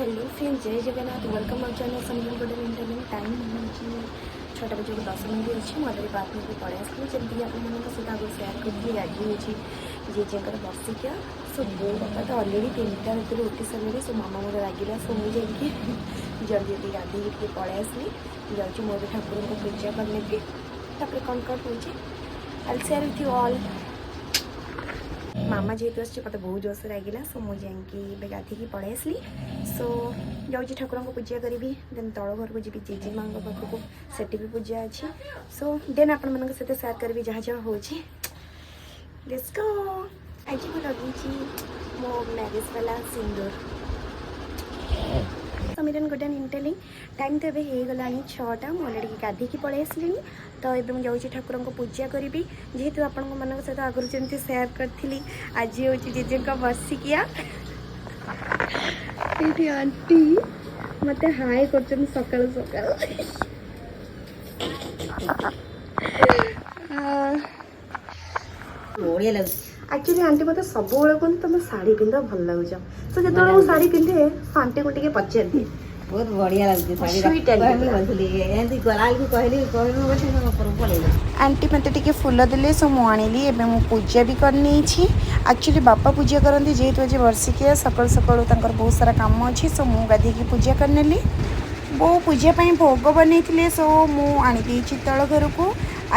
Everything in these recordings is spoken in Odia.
ହ୍ୟାଲୋ ଫ୍ରେଣ୍ଡ, ଜୟ Jagannath. Welcome our channel Samiran ଗୋଟେ ଇଣ୍ଟରଭ୍ୟୁ। ଟାଇମ୍ ହେଉଛି 6ଟା ବାଜିବାକୁ 10 ମିନିଟ୍ ଅଛି। ମୁଁ ଅଲରେଡ଼ି ବାଥରୁମ୍କୁ ପଳେଇ ଆସିଲି। ଯେମିତିକି ଆପଣମାନଙ୍କ ସହିତ ଆଗରୁ ସେୟାର କରିଥିଲି, ଆଜି ହେଉଛି ଜେଜେଙ୍କର ବର୍ଷିକିଆ। ସୋ ବୋଉ ବାପା ତ ଅଲରେଡ଼ି 3ଟା ରାତିରୁ ଉଠି ସାରିଲେଣି। ସୋ ମାମା ମୋର ରାଗିଲା। ସୋ ମୁଁ ଯାଇକି ଜଲ୍ଦି ଜଲ୍ଦି ଗାଧେଇକି ଟିକେ ପଳେଇ ଆସିଲି। ଯାଉଛି, ମୁଁ ଏବେ ଠାକୁରଙ୍କ ପୂଜା କରିନେବି। ତାପରେ କ'ଣ କ'ଣ ହେଉଛି, I'll share with you all. ମାମା ଯେହେତୁ ଆସିଛି, ମୋତେ ବହୁତ ଜୋରସେ ରାଗିଲା। ସୋ ମୁଁ ଯାଇକି ଏବେ ଗାଧେଇକି ପଳେଇ ଆସିଲି। ସୋ ଯାଉଛି, ଠାକୁରଙ୍କୁ ପୂଜା କରିବି, ଦେନ୍ ତଳ ଘରକୁ ଯିବି ଜେଜେମାଙ୍କ ପାଖକୁ, ସେଠି ବି ପୂଜା ଅଛି। ସୋ ଦେନ୍ ଆପଣମାନଙ୍କ ସହିତ ସେୟାର କରିବି ଯାହା ଯାହା ହେଉଛି। Let's go. ଆଜି ମୁଁ ଲଗେଇଛି ମୋ ମ୍ୟାରେଜ୍ ବାଲା ସିନ୍ଦୁର। ସମୀରନ ଗୁଡ୍ ଇଣ୍ଟେଲିଂ। ଟାଇମ୍ ତ ଏବେ ହେଇଗଲାଣି 6ଟା। ମୁଁ ଅଲରେଡ଼ି ଗାଧେଇକି ପଳେଇ ଆସିଲିଣି। ତ ଏବେ ମୁଁ ଯାଉଛି, ଠାକୁରଙ୍କୁ ପୂଜା କରିବି। ଯେହେତୁ ଆପଣଙ୍କ ମାନଙ୍କ ସହିତ ଆଗରୁ ଯେମିତି ସେୟାର କରିଥିଲି, ଆଜି ହେଉଛି ଜେଜେଙ୍କ ବର୍ଷିକିଆ। ଏଇଠି ଆଣ୍ଟି ମୋତେ ହାଏ କରୁଛନ୍ତି ସକାଳୁ ସକାଳୁ। ବଢିଆ ଲାଗୁଛି। ଆକ୍ଚୁଆଲି ଆଣ୍ଟି ମୋତେ ସବୁବେଳେ କୁହନ୍ତି, ତମେ ଶାଢ଼ୀ ପିନ୍ଧ, ଭଲ ଲାଗୁଛ। ତ ଯେତେବେଳେ ମୁଁ ଶାଢ଼ୀ ପିନ୍ଧେ, ଆଣ୍ଟିକୁ ଟିକେ ପଚାରିଦିଏ। ବହୁତ ବଢିଆ ଲାଗୁଛି ଶାଢୀ। Sweet aunty ପୁରା। କହିଲି, ଏମିତି ଗଲାବେଳକୁ କହିଲି, କହିବି ବୋଲି ଉପରକୁ ପଳେଇଲା। ଆଣ୍ଟି ମୋତେ ଟିକେ ଫୁଲ ଦେଲେ, ସୋ ମୁଁ ଆଣିଲି। ଏବେ ମୁଁ ପୂଜା ବି କରିନେଇଛି। ଆକ୍ଚୁଆଲି ବାପା ପୂଜା କରନ୍ତି। ଯେହେତୁ ଆଜି ବର୍ଷିକିଆ, ସକାଳୁ ସକାଳୁ ତାଙ୍କର ବହୁତ ସାରା କାମ ଅଛି, ସୋ ମୁଁ ଗାଧେଇକି ପୂଜା କରିନେଲି। ବୋଉ ପୂଜା ପାଇଁ ଭୋଗ ବନେଇଥିଲେ, ସୋ ମୁଁ ଆଣିଦେଇଛି ତଳ ଘରକୁ।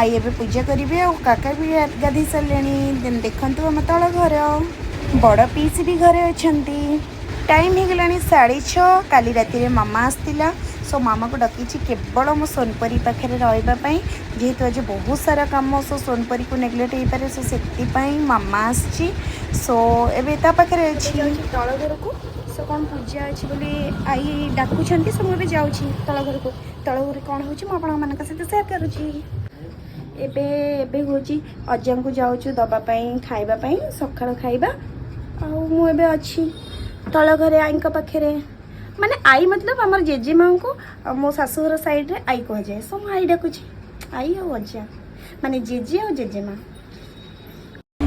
ଆଈ ଏବେ ପୂଜା କରିବେ ଆଉ କାକା ବି ଗାଧେଇ ସାରିଲେଣି। ଦେନ୍ ଦେଖନ୍ତୁ, ଆମ ତଳ ଘର ବଡ଼ ପିଇସି ବି ଘରେ ଅଛନ୍ତି। ଟାଇମ୍ ହେଇଗଲାଣି 6:30। କାଲି ରାତିରେ ମାମା ଆସିଥିଲା। ସୋ ମାମାକୁ ଡକିଛି କେବଳ ମୋ ସୋନପରୀ ପାଖରେ ରହିବା ପାଇଁ। ଯେହେତୁ ଆଜି ବହୁତ ସାରା କାମ, ସୋ ସୋନପରୀକୁ ନେଗ୍ଲେକ୍ଟ ହେଇପାରେ, ସୋ ସେଥିପାଇଁ ମାମା ଆସିଛି। ସୋ ଏବେ ତା ପାଖରେ ଅଛି। ତଳ ଘରକୁ ସୋ କ'ଣ ପୂଜା ଅଛି ବୋଲି ଆଈ ଡାକୁଛନ୍ତି। ସୋ ମୁଁ ଏବେ ଯାଉଛି ତଳ ଘରକୁ। ତଳ ଘରେ କ'ଣ ହେଉଛି, ମୁଁ ଆପଣମାନଙ୍କ ସହିତ ସେୟାର କରୁଛି। ଏବେ ଏବେ ହେଉଛି ଅଜାଙ୍କୁ ଯାଉଛୁ ଦେବା ପାଇଁ ଖାଇବା ପାଇଁ, ସକାଳ ଖାଇବା। ଆଉ ମୁଁ ଏବେ ଅଛି ତଳ ଘରେ ଆଈଙ୍କ ପାଖରେ। ମାନେ ଆଈ ମତଲବ ଆମର ଜେଜେମାଙ୍କୁ ଆଉ ମୋ ଶାଶୁଘର ସାଇଡ଼ରେ ଆଈ କୁହାଯାଏ। ସୋ ମୁଁ ଆଈ ଡାକୁଛି। ଆଈ ଆଉ ଅଜା, ମାନେ ଜେଜେ ଆଉ ଜେଜେମା।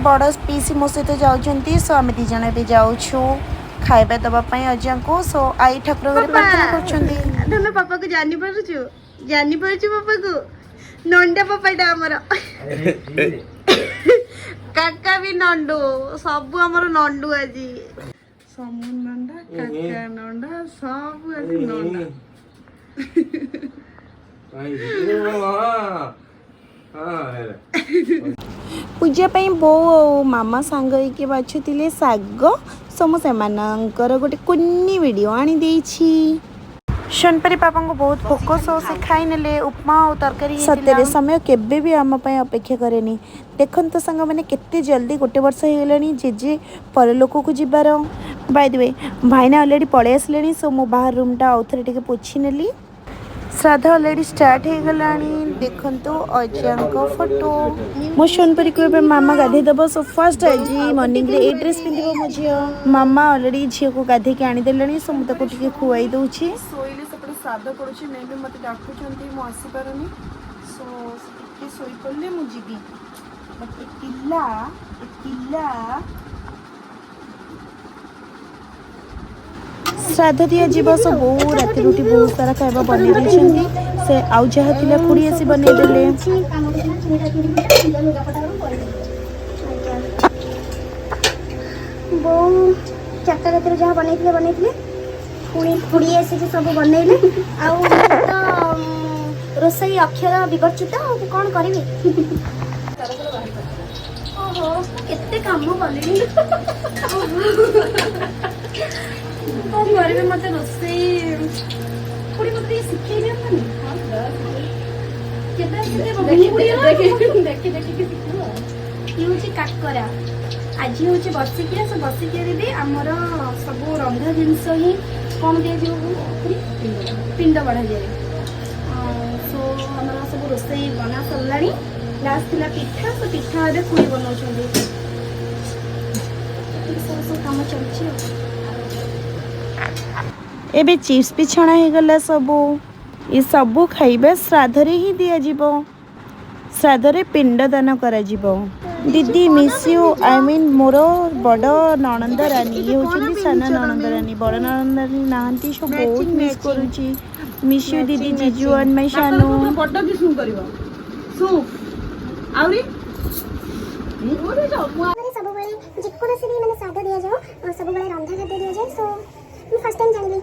ବଡ଼ ପିଇସି ମୋ ସହିତ ଯାଉଛନ୍ତି। ସୋ ଆମେ ଦୁଇ ଜଣ ଏବେ ଯାଉଛୁ ଖାଇବା ଦେବା ପାଇଁ ଅଜାଙ୍କୁ। ସୋ ଆଈ ଠାକୁର ଘରେ ପ୍ରାର୍ଥନା କରୁଛନ୍ତି। ଧନ, ପାପାକୁ ଜାଣିପାରୁଛୁ? ଜାଣିପାରୁଛୁ ପାପାକୁ? ନଣ୍ଡା ପାପାଟା ଆମର। କାକା ବି ନଣ୍ଡୁ। ସବୁ ଆମର ନଣ୍ଡୁ ଆଜି। ସମୁ ନଣ୍ଡା, କାକା ନଣ୍ଡା, ସବୁ ଆଜି ନଣ୍ଡା। ପୂଜା ପାଇଁ ବୋଉ ଆଉ ମାମା ସାଙ୍ଗ ହେଇକି ବାଛୁଥିଲେ ଶାଗ। ସୋ ମୁଁ ସେମାନଙ୍କର ଗୋଟେ କୁନି ଭିଡ଼ିଓ ଆଣିଦେଇଛି। ସୋନପରି ବାବାଙ୍କୁ ବହୁତ ଭୋକ, ସୋ ସେ ଖାଇନେଲେ ଉପମା ଆଉ ତରକାରୀ। ସତରେ ସମୟ କେବେ ବି ଆମ ପାଇଁ ଅପେକ୍ଷା କରେନି। ଦେଖନ୍ତୁ ସାଙ୍ଗମାନେ, କେତେ ଜଲ୍ଦି ଗୋଟେ ବର୍ଷ ହେଇଗଲାଣି ଜେଜେ ପରଲୋକକୁ ଯିବାର। ବାଇ ଦ we, ଭାଇନା ଅଲରେଡ଼ି ପଳେଇ ଆସିଲେଣି। ସୋ ମୁଁ ବାହାର ରୁମ୍ଟା ଆଉଥରେ ଟିକେ ପୋଛି ନେଲି। ଶ୍ରାଦ୍ଧ ଅଲରେଡ଼ି ଷ୍ଟାର୍ଟ ହେଇଗଲାଣି। ଦେଖନ୍ତୁ ଅଜାଙ୍କ ଫଟୋ। ମୋ ସୋନପରୀକୁ ଏବେ ମାମା ଗାଧେଇ ଦେବ। ସୋ ଫାର୍ଷ୍ଟ ଆଜି ମର୍ଣ୍ଣିଂରେ ଏଇ ଡ୍ରେସ୍ ପିନ୍ଧିବ ମୋ ଝିଅ। ମାମା ଅଲରେଡ଼ି ଝିଅକୁ ଗାଧେଇକି ଆଣିଦେଲେଣି। ସୋ ମୁଁ ତାକୁ ଟିକେ ଖୁଆଇ ଦେଉଛି। ଶୋଇଲେ ସେପଟେ ଶ୍ରାଦ୍ଧ ପଡ଼ୁଛି। ମେ ବି ମୋତେ ଡାକୁଛନ୍ତି, ମୁଁ ଆସିପାରୁନି। ସୋ ଟିକେ ଶୋଇପଡ଼ିଲେ ମୁଁ ଯିବି। ବଟ୍ ଏ ପିଲା, ଏ ପିଲା। ଶ୍ରାଦ୍ଧ ଦିଆଯିବ। ସୋ ବୋଉ ରାତିରୁ ଉଠି ବହୁତ ସାରା ଖାଇବା ବନେଇ ଦେଇଛନ୍ତି। ସେ ଆଉ ଯାହା ଥିଲା ଖୁଡ଼ି ଆସି ବନେଇ ଦେଲେ। ବୋଉ 4ଟା ରାତିରେ ଯାହା ବନେଇଥିଲେ ବନେଇଥିଲେ, ପୁଣି ଖୁଡ଼ି ଆସିକି ସବୁ ବନେଇଲେ। ଆଉ ମୁଁ ତ ରୋଷେଇ ଅକ୍ଷର ବିବର୍ଚିତ, ଆଉ ମୁଁ କ'ଣ କରିବି? ଓହୋ, ମୁଁ କେତେ କାମ କଲିଣି। କ'ଣ କରିବି? ମୋତେ ରୋଷେଇ ଖୁଡ଼ି ମୋତେ ଟିକେ ଶିଖେଇ ଦିଅନ୍ତନି। କେବେ ଆସିଲେ? ଦେଖି ଦେଖିକି ଶିଖିବ। ଇଏ ହେଉଛି କାକରା। ଆଜି ହେଉଛି ବର୍ଷିକିଆ। ସେ ବର୍ଷିକିଆରେ ବି ଆମର ସବୁ ରନ୍ଧା ଜିନିଷ ହିଁ କ'ଣ ଦିଆଯିବ ଖୁଡ଼ି? ପିଣ୍ଡ ବଢ଼ାଯାଏ। ସୋ ଆମର ସବୁ ରୋଷେଇ ବନା ସରିଲାଣି। ଲାଷ୍ଟ ଥିଲା ପିଠା। ସେ ପିଠା ଏବେ ଖୁଡ଼ି ବନାଉଛନ୍ତି। ଏତିକି ସବୁ ସବୁ କାମ ଚାଲିଛି। ଆଉ ଏବେ ଚିପ୍ସ ବି ଛଣା ହେଇଗଲା। ସବୁ ଏ ସବୁ ଖାଇବା ଶ୍ରାଦ୍ଧରେ ହିଁ ଦିଆଯିବ। ଶ୍ରାଦ୍ଧରେ ପିଣ୍ଡ ଦାନ କରାଯିବ। ଦିଦି, ମିସ୍ you. I mean, ମୋର ବଡ଼ ନଣନ୍ଦ ରାନୀ। ଇଏ ହେଉଛନ୍ତି ସାନ ନଣନ୍ଦ ରାନୀ। ବଡ଼ ନଣନ୍ଦ ରାନୀ ନାହାନ୍ତି, ସୋ ବହୁତ ମିସ୍ କରୁଛି। ମିସ୍ you ଦିଦି, ଜିଜୁ ଆଣ୍ଡ ମାଇ ସାନୁ। ବଡ କି ଶୁ କରିବ ଶୁ ଆହୁରି। ଘରେ ସବୁବେଳେ ଯେକୌଣସି ବି ମାନେ ସ୍ୱାଦ ଦିଆଯାଉ, ସବୁବେଳେ ରନ୍ଧା ଖାଦ୍ୟ ଦିଆଯାଏ। ସୋ ମୁଁ ଫାର୍ଷ୍ଟ ଟାଇମ୍ ଜାଣିଲି।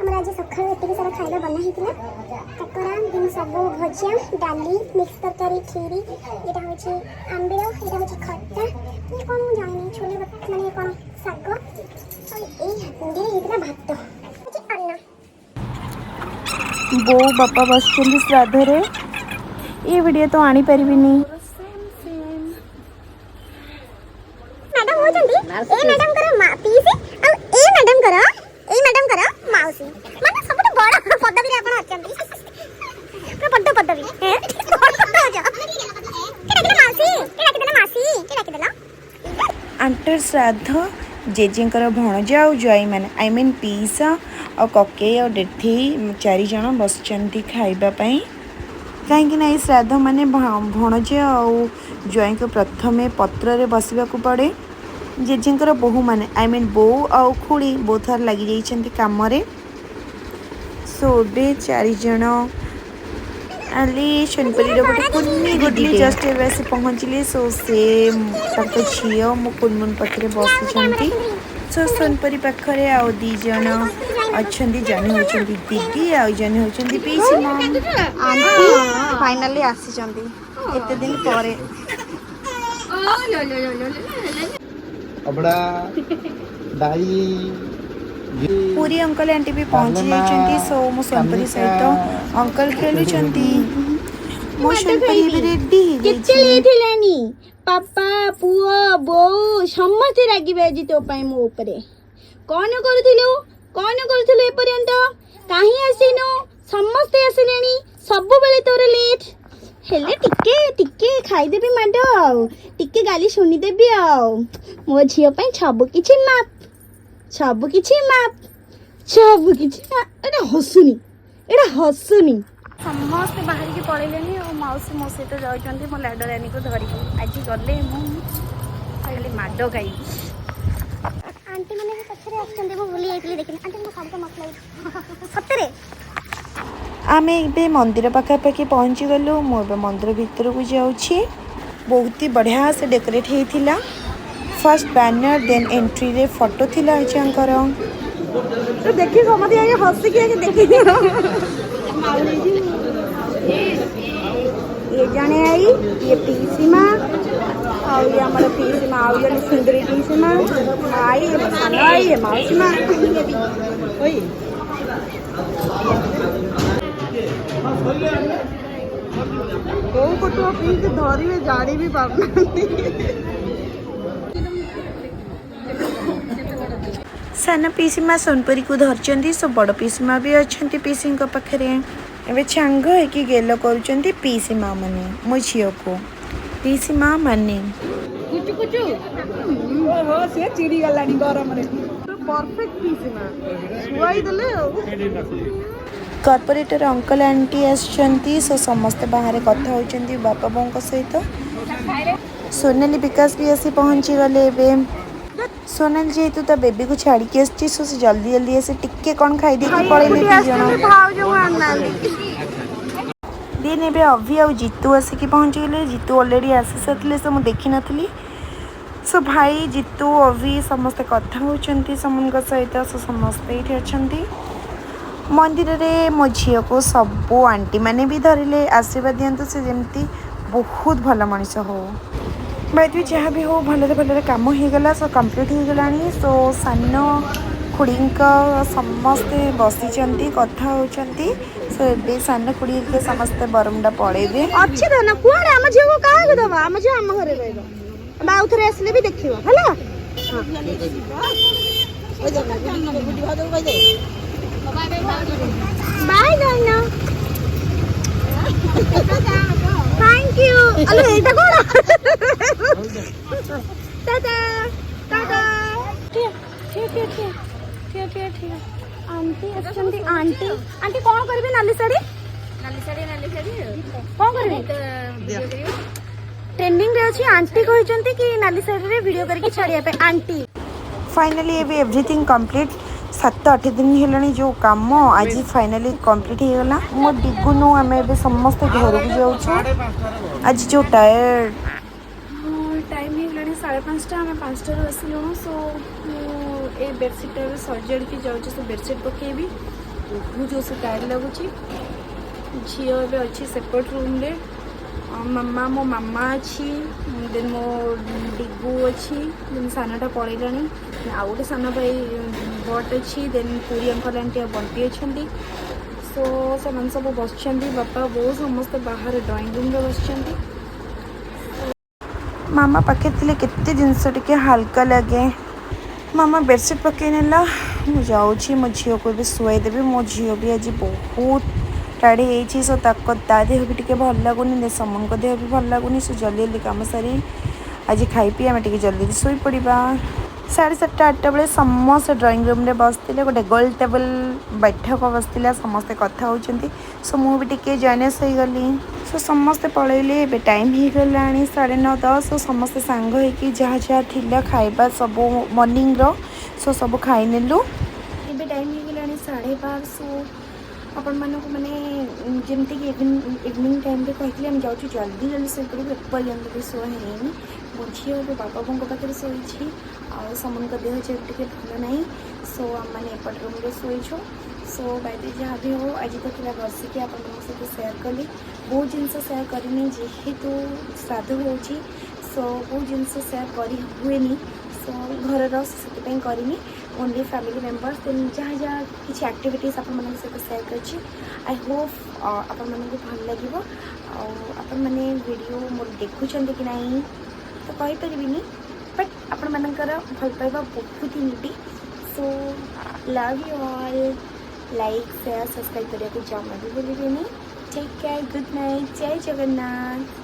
ଆମର ଆଜି ସକାଳୁ ଏତିକି ସାରା ଖାଇବା ବନା ହେଇଥିଲା: କାକରା, ଦେନ୍ ସବୁ ଭଜା, ଡାଲି, ମିକ୍ସ ତରକାରୀ, କ୍ଷୀରି, ଏଇଟା ହେଉଛି ଆମ୍ବିଳ, ଏଇଟା ହେଉଛି ଖଟା, ଇଏ କ'ଣ ମୁଁ ଜାଣିନି, ଛୋଲେ ମାନେ କ'ଣ ଶାଗ, ଆଉ ଏଇ ହାଣ୍ଡିରେ ହେଇଥିଲା ଭାତ, ହେଉଛି ଅନ୍ନ। ବୋଉ ବାପା ବସିଛନ୍ତି ଶ୍ରାଦ୍ଧରେ। ଏ ଭିଡ଼ିଓ ତ ଆଣିପାରିବିନି। ମ୍ୟାଡାମ ହେଉଛନ୍ତି ଏ ମ୍ୟାଡାମଙ୍କର ମା ପିଇସି ଆଉ ଏ ମ୍ୟାଡାମଙ୍କର, ଏଇ ମ୍ୟାଡାମଙ୍କର ମାଉସୀ। ମାନେ ସବୁଠୁ ବଡ଼ ପଦବୀରେ ଆପଣ ଅଛନ୍ତି, ପୁରା ବଡ଼ ପଦବୀ। କଣ କଥା ହଉଛ? କିଏ ଡାକିଦେଲା ମାଉସୀ? କିଏ ଡାକିଦେଲା ମାସୀ? କିଏ ଡାକିଦେଲା? ଆଣ୍ଟର ଶ୍ରାଦ୍ଧ, ଜେଜେଙ୍କର ଭଣଜା ଆଉ ଜ୍ୱାଇଁମାନେ, I mean ପିଇସା ଆଉ କକେଇ ଆଉ ଡେଠେଇ ଚାରିଜଣ ବସିଛନ୍ତି ଖାଇବା ପାଇଁ। କାହିଁକି ନା ଏଇ ଶ୍ରାଦ୍ଧ ମାନେ ଭଣଜା ଆଉ ଜ୍ୱାଇଁଙ୍କୁ ପ୍ରଥମେ ପତ୍ରରେ ବସିବାକୁ ପଡ଼େ। ଜେଜେଙ୍କର ବୋହୂମାନେ, I mean ବୋଉ ଆଉ ଖୁଡ଼ି, ବହୁତ ଥର ଲାଗିଯାଇଛନ୍ତି କାମରେ। ସୋ ଏବେ ଚାରିଜଣ ଆଲି ସୋନପରୀର ଗୋଟେ କୁନି ଦିଦି ଜଷ୍ଟ ଏବେ ଆସି ପହଞ୍ଚିଲେ। ସୋ ସେ ତାଙ୍କ ଝିଅ ମୋ କୁନମୁନ ପାଖରେ ବସିଛନ୍ତି। ସୋ ସୋନପରୀ ପାଖରେ ଆଉ ଦୁଇ ଜଣ ଅଛନ୍ତି। ଜଣେ ହେଉଛନ୍ତି ଦିଦି ଆଉ ଜଣେ ହେଉଛନ୍ତି ପିଇସି ମା। ଆଣ୍ଟି ଫାଇନାଲି ଆସିଛନ୍ତି ଏତେ ଦିନ ପରେ। ଅବଡ଼ା ଡାଇ। ପୁରୀ ଅଙ୍କଲ ଆଣ୍ଟି ବି ପହଞ୍ଚି ଯାଇଛନ୍ତି। ସୋ ମୋ ସୋନପରୀ ସହିତ ଅଙ୍କଲ ଖେଳୁଛନ୍ତି। ମୋ ସୋନପରୀ ଏବେ ରେଡି କେତେ ହେଇଯାଇଛି। ଲେଟ୍ ହେଲାଣି? ବାପା, ପୁଅ, ବୋଉ ସମସ୍ତେ ରାଗିବେ ଆଜି ତୋ ପାଇଁ ମୋ ଉପରେ। କ'ଣ କରୁଥିଲୁ? କ'ଣ କରୁଥିଲୁ ଏପର୍ଯ୍ୟନ୍ତ? କାହିଁ ଆସିନୁ? ସମସ୍ତେ ଆସିଲେଣି। ସବୁବେଳେ ତୋର ଲେଟ୍ ହେଲେ ଟିକେ ଟିକେ ଖାଇଦେବି ମାଡ଼ ଆଉ ଟିକେ ଗାଲି ଶୁଣିଦେବି। ଆଉ ମୋ ଝିଅ ପାଇଁ ସବୁ କିଛି ମାପ, ସବୁ କିଛି ମାପ, ସବୁ କିଛି ମାପ। ଏଇଟା ହସୁନି, ଏଇଟା ହସୁନି। ସମସ୍ତେ ବାହାରିକି ପଳେଇଲେଣି ଆଉ ମାଉସୀ ମୋ ସହିତ ଯାଉଛନ୍ତି ମୋ ଲାଡରାନୀକୁ ଧରିକି। ଆଜି ଗଲେ ମୁଁ ଖାଲି ମାଡ଼ ଖାଇବି। ଆଣ୍ଟି ମାନେ ବି ପଛରେ ଆସୁଛନ୍ତି। ମୁଁ ଭୁଲି ଯାଇଥିଲି, ଦେଖିନି। ଆଣ୍ଟି, ମୋ ଶାଢ଼ୀଟା ମସ୍ତ ଲାଗୁଛି ସତରେ। ଆମେ ଏବେ ମନ୍ଦିର ପାଖାପାଖି ପହଞ୍ଚିଗଲୁ। ମୁଁ ଏବେ ମନ୍ଦିର ଭିତରକୁ ଯାଉଛି। ବହୁତ ହି ବଢ଼ିଆ ସେ ଡେକୋରେଟ୍ ହେଇଥିଲା। ଫାର୍ଷ୍ଟ ବ୍ୟାନର, ଦେନ୍ ଏଣ୍ଟ୍ରିରେ ଫଟୋ ଥିଲା ଆଜାଙ୍କର। ଦେଖି ସମସ୍ତେ ଆଗେ ହସିକି ଆଗେ ଦେଖି। ଇଏ ଜଣେ ଆଈ, ଇଏ ପିଇସି ମା, ଆଉ ଇଏ ଆମର ପିଇସି ମା, ଆଉ ଜଣେ ସୁନ୍ଦରୀ ପିଇସି ମା, ମୋ ଆଈ, ଇଏ ମୋ ସାନ ଆଈ, ଇଏ ମାଉସୀ ମା। କୋଉ ପଟୁଆ ପିଇକି ଧରିବେ ଜାଣି ବି ପାରୁନାହାନ୍ତି। ସାନ ପିଇସି ମା ସୋନପରୀକୁ ଧରିଛନ୍ତି। ସୋ ବଡ଼ ପିଇସି ମା ବି ଅଛନ୍ତି ପିଇସିଙ୍କ ପାଖରେ। ଏବେ ସାଙ୍ଗ ହେଇକି ଗେଲ କରୁଛନ୍ତି ପିଇସି ମା ମାନେ ମୋ ଝିଅକୁ, ପିଇସି ମା ମାନେ। ଓହୋ, ସିଏ ଚିଡ଼ି ଗଲାଣି ଗରମରେ। ପରଫେକ୍ଟ ପିଇସି ମା ଶୁଆଇ ଦେଲେ ଆଉ। କର୍ପୋରେଟର ଅଙ୍କଲ ଆଣ୍ଟି ଆସିଛନ୍ତି। ସୋ ସମସ୍ତେ ବାହାରେ କଥା ହେଉଛନ୍ତି ବାପା ବୋଉଙ୍କ ସହିତ। ସୋନାଲି, ବିକାଶ ବି ଆସି ପହଞ୍ଚିଗଲେ ଏବେ। ସୋନାଲି ଯେହେତୁ ତା ବେବିକୁ ଛାଡ଼ିକି ଆସିଛି, ସୋ ସେ ଜଲ୍ଦି ଜଲ୍ଦି ଆସି ଟିକେ କ'ଣ ଖାଇଦେଇକି ପଳେଇଲେ ଦି ଜଣ। ଭାଉଜକୁ ଆଣିନାହାନ୍ତି। ଦେନ୍ ଏବେ ଅଭି ଆଉ ଜିତୁ ଆସିକି ପହଞ୍ଚିଗଲେ। ଜିତୁ ଅଲରେଡ଼ି ଆସି ସାରିଥିଲେ, ସେ ମୁଁ ଦେଖିନଥିଲି। ସୋ ଭାଇ, ଜିତୁ, ଅଭି ସମସ୍ତେ କଥା ହେଉଛନ୍ତି ସେମାନଙ୍କ ସହିତ। ସୋ ସମସ୍ତେ ଏଇଠି ଅଛନ୍ତି ମନ୍ଦିରରେ। ମୋ ଝିଅକୁ ସବୁ ଆଣ୍ଟିମାନେ ବି ଧରିଲେ, ଆଶୀର୍ବାଦ ଦିଅନ୍ତୁ ସେ ଯେମିତି ବହୁତ ଭଲ ମଣିଷ ହଉ। ବାଇ ଯାହା ବି ହଉ, ଭଲରେ ଭଲରେ କାମ ହେଇଗଲା। ସୋ କମ୍ପ୍ଲିଟ୍ ହେଇଗଲାଣି। ସୋ ସାନ ଖୁଡ଼ିଙ୍କ ସମସ୍ତେ ବସିଛନ୍ତି, କଥା ହେଉଛନ୍ତି। ସୋ ଏବେ ସାନ ଖୁଡ଼ି ହେରିକା ସମସ୍ତେ ବରମୁଣ୍ଡା ପଳେଇବେ। ଅଛି ତ ନା କୁଆଡେ? ଆମ ଝିଅକୁ କାହାକୁ ଦବା? ଆମ ଝିଅ ଆମ ଘରେ ରହିବ। ଆମେ ଆଉ ଥରେ ଆସିଲେ ବି ଦେଖିବ ହେଲା। ବାଇ ଧନ, thank you. ଆଲୋ, ଏଇଟା କଣ? ଟାଟା ଟାଟା। ଠିଆ ଠିଆ ଠିଆ ଠିଆ ଠିଆ ଠିଆ ଠିଆ। ଆଣ୍ଟି ଆସିଛନ୍ତି। ଆଣ୍ଟି, ଆଣ୍ଟି, କଣ କରିବେ? ନାଲି ଶାଢ଼ୀ, ନାଲି ଶାଢ଼ୀ, ନାଲି ଶାଢ଼ୀ କଣ କରିବେ? ଟ୍ରେଣ୍ଡିଂରେ ଅଛି। ଆଣ୍ଟି କହିଛନ୍ତି କି ନାଲି ଶାଢ଼ୀରେ ଭିଡ଼ିଓ କରିକି ଛାଡ଼ିବା ପାଇଁ ଆଣ୍ଟି। ଫାଇନାଲି ଏବେ ଏଭ୍ରିଥିଙ୍ଗ କମ୍ପ୍ଲିଟ୍। 7-8 ଦିନ ହେଲାଣି ଯେଉଁ କାମ, ଆଜି ଫାଇନାଲି କମ୍ପ୍ଲିଟ୍ ହେଇଗଲା। ମୋ ଡିଗୁନୁ, ଆମେ ଏବେ ସମସ୍ତେ ଘରକୁ ଯାଉଛୁ। ଆଜି ଯେଉଁ ଟାୟାର୍ଡ। ଟାଇମ୍ ହେଇଗଲାଣି 5:30। ଆମେ 5ଟାରୁ ଆସିଲୁଣୁ। ସୋ ମୁଁ ଏଇ ବେଡ଼ସିଟ୍ଟା ଏବେ ସଜାଡ଼ିକି ଯାଉଛି। ସେ ବେଡ଼ସିଟ୍ ପକାଇବି। ବହୁତ ଜୋରସେ ଟାୟାର୍ଡ଼ ଲାଗୁଛି। ଝିଅ ଏବେ ଅଛି ସେପଟ ରୁମ୍ରେ। ମାମା, ମୋ ମାମା ଅଛି, ଦେନ୍ ମୋ ଡିଗୁ ଅଛି, ଦେନ୍ ସାନଟା ପଳେଇଲାଣି, ଆଉ ଗୋଟେ ସାନ ଭାଇ ବଟ୍ ଅଛି, ଦେନ୍ ପୁରୀ ଅଙ୍କଲ, ଆଣ୍ଟି ଆଉ ବଣ୍ଟି ଅଛନ୍ତି। ସୋ ସେମାନେ ସବୁ ବସିଛନ୍ତି। ବାପା, ବୋଉ ସମସ୍ତେ ବାହାରେ ଡ୍ରଇଂ ରୁମ୍ରେ ବସିଛନ୍ତି। ମାମା ପାଖରେ ଥିଲେ କେତେ ଜିନିଷ ଟିକେ ହାଲକା ଲାଗେ। ମାମା ବେଡ଼ସିଟ୍ ପକାଇ ନେଲା। ମୁଁ ଯାଉଛି, ମୋ ଝିଅକୁ ଏବେ ଶୁଆଇଦେବି। ମୋ ଝିଅ ବି ଆଜି ବହୁତ ଟାୟାର୍ଡ଼ ହେଇଯାଇଛି। ସୋ ତାକ ତା ଦେହ ବି ଟିକେ ଭଲ ଲାଗୁନି, ସମନଙ୍କ ଦେହ ବି ଭଲ ଲାଗୁନି। ସୋ ଜଲ୍ଦି ଜଲ୍ଦି କାମ ସାରି ଆଜି ଖାଇ ପିଇ ଆମେ ଟିକେ ଜଲ୍ଦି ଜଲ୍ଦି ଶୋଇପଡ଼ିବା। 7:30, 8ଟା ବେଳେ ସମସ୍ତେ ଡ୍ରଇଂ ରୁମ୍ରେ ବସିଥିଲେ। ଗୋଟେ ଗୋଲ ଟେବୁଲ୍ ବୈଠକ ବସିଥିଲା, ସମସ୍ତେ କଥା ହେଉଛନ୍ତି। ସୋ ମୁଁ ବି ଟିକେ ଜଏନେସ୍ ହେଇଗଲି। ସୋ ସମସ୍ତେ ପଳେଇଲେ। ଏବେ ଟାଇମ୍ ହେଇଗଲାଣି 9:30, 10। ସୋ ସମସ୍ତେ ସାଙ୍ଗ ହେଇକି ଯାହା ଯାହା ଥିଲା ଖାଇବା ସବୁ ମର୍ଣ୍ଣିଂର, ସୋ ସବୁ ଖାଇନେଲୁ। ଏବେ ଟାଇମ୍ ହେଇଗଲାଣି 12:30। ସୋ ଆପଣମାନଙ୍କୁ ମାନେ ଯେମିତିକି ଇଭିନିଂ ଟାଇମ୍ରେ କହିଥିଲି, ଆମେ ଯାଉଛୁ ଜଲ୍ଦି ଜଲ୍ଦି ଶୋଇପଡ଼ିବୁ। ଏପର୍ଯ୍ୟନ୍ତ ବି ଶୁଆ ହେଇନି। ମୋ ଝିଅ ଏବେ ବାପା ବୋଉଙ୍କ ପାଖରେ ଶୋଇଛି ଆଉ ସମନଙ୍କ ଦେହ ଯେହେତୁ ଟିକେ ଭଲ ନାହିଁ, ସୋ ଆମେମାନେ ଏପଟ ରୁମ୍ରେ ଶୋଇଛୁ। ସୋ ବାଇ ଯାହା ବି ହଉ, ଆଜି ତ ଥିଲା ବସିକି ଆପଣମାନଙ୍କ ସହିତ ସେୟାର କଲି। ବହୁତ ଜିନିଷ ସେୟାର କରିନି, ଯେହେତୁ ଶ୍ରାଦ୍ଧ ହେଉଛି, ସୋ ବହୁତ ଜିନିଷ ସେୟାର କରି ହୁଏନି। ସୋ ଘରର ସେଥିପାଇଁ କରିନି, ଓନ୍ଲି ଫ୍ୟାମିଲି ମେମ୍ବର୍ସ, ଦେନ୍ ଯାହା ଯାହା କିଛି ଆକ୍ଟିଭିଟିଜ୍ ଆପଣମାନଙ୍କ ସହିତ ସେୟାର କରିଛି। I Hope ଆପଣମାନଙ୍କୁ ଭଲ ଲାଗିବ। ଆଉ ଆପଣମାନେ ଭିଡ଼ିଓ ମୋର ଦେଖୁଛନ୍ତି କି ନାହିଁ ତ କହିପାରିବିନି, ବଟ୍ ଆପଣମାନଙ୍କର ଭଲ ପାଇବା ବହୁତ ହି ନିଡ଼ି। So love you all. Like, share, subscribe କରିବାକୁ ଜମା ବି ଭୁଲିବେନି। Take care, good night. Jay Jagannath.